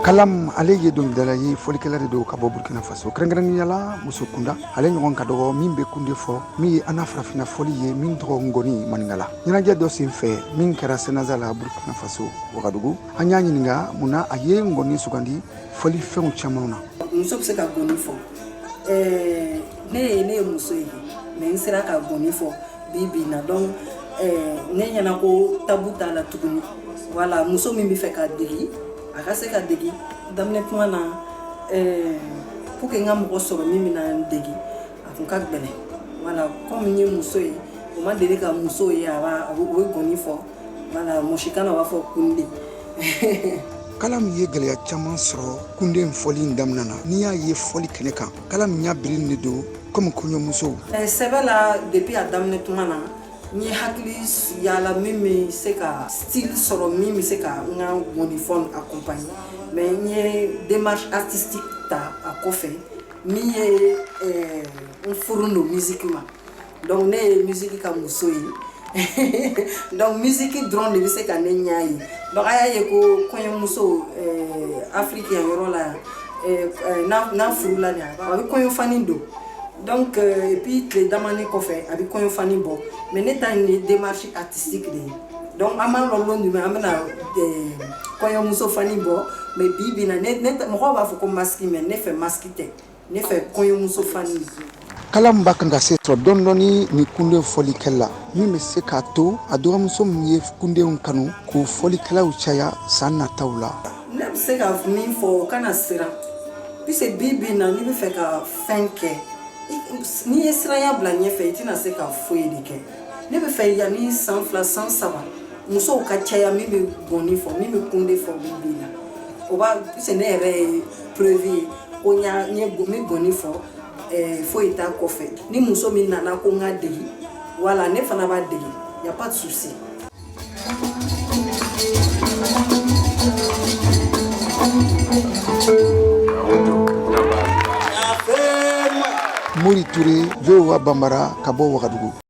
Kalam, ale ye dɔnkilidala ye, fɔlikɛla de don ka bɔ Burkina Faso, kɛrɛnkɛrɛnnenya la muso kunda. Ale ɲɔgɔn ka dɔgɔ min bɛ kunde fɔ, min ye an na farafinna fɔli ye, min tɔgɔ ngɔni maninkala. Ɲɛnajɛ dɔ sen fɛ min kɛra Senaza la, Burkina Faso, Wagadugu, an y'a ɲininka mun na a ye ngɔni sugandi fɔlifɛnw caman na. Muso bɛ se ka gɔni fɔ. Ne ye muso ye, mais n sera ka gɔni fɔ bi bi in na. Donc ne ɲɛna ko tabou t'a la tuguni. Voilà, muso min bɛ fɛ ka degi, a ka se ka degi. Daminɛ tuma na, pour que n ka mɔgɔ sɔrɔ min bɛna n degi, a kun ka gɛlɛn. Voilà, comme n ye muso ye, o ma deli ka muso ye a b'a o bɛ gɔni fɔ. Voilà, mɔsikan na, u b'a fɔ kunde. Kalam ye gɛlɛya caman sɔrɔ kunden fɔli in daminɛ na. N'i y'a ye fɔli kɛnɛ kan, Kalam ɲa birin de don komi kɔɲɔmusow. Sɛbɛ la, depuis a daminɛ tuma na, n ye hakili yaala min bɛ se ka style sɔrɔ, min bɛ se ka n ka gɔnifɔ accompagner. Mais n ye démarche artistique ta a kɔfɛ, min ye n furu don musique ma. Donc ne ye musique ka muso ye, donc musique dɔrɔn de bɛ se ka ne ɲɛ ye. Donc a y'a ye ko kɔɲɔmuso Afrique yan yɔrɔ la yan, n'a furula nin, a bɛ kɔɲɔfani don. Donc et puis tile damani kɔfɛ, a bɛ kɔɲɔfani bɔ. Mais ne ta in ye démarche artistique de ye. Donc an b'a lɔn lon jumɛn an bɛna kɔɲɔmuso fani bɔ. Mais bi bi in na, ne mɔgɔw b'a fɔ ko masque, mais ne fɛ masque tɛ, ne fɛ kɔɲɔmuso fani. Kalam b'a kan ka se sɔrɔ dɔɔni dɔɔni ni kunden fɔlikɛla la, min bɛ se k'a to a dɔgɔmuso min ye kundenw kanu k'o fɔlikɛlaw caya san nataw la. Ne bɛ se ka min fɔ, o kana siran, puisque bi bi in na, n'i bɛ fɛ ka fɛn kɛ, n'i ye siranya bila ɲɛfɛ, i tɛna se ka foyi de kɛ. Ne bɛ fɛ yanni san 2, san 3, musow ka caya min bɛ gɔni fɔ, min bɛ kunde fɔ bi bi in na. O b'a puisque ne yɛrɛ ye preuve ye ko n y'a n ye n bɛ gɔni fɔ, foyi t'a kɔfɛ. Ni muso min nana ko n ka degi, voilà, ne fana b'a degi, y a pas de souci. Mori Ture, VOA Bambara, ka bɔ Wagadugu.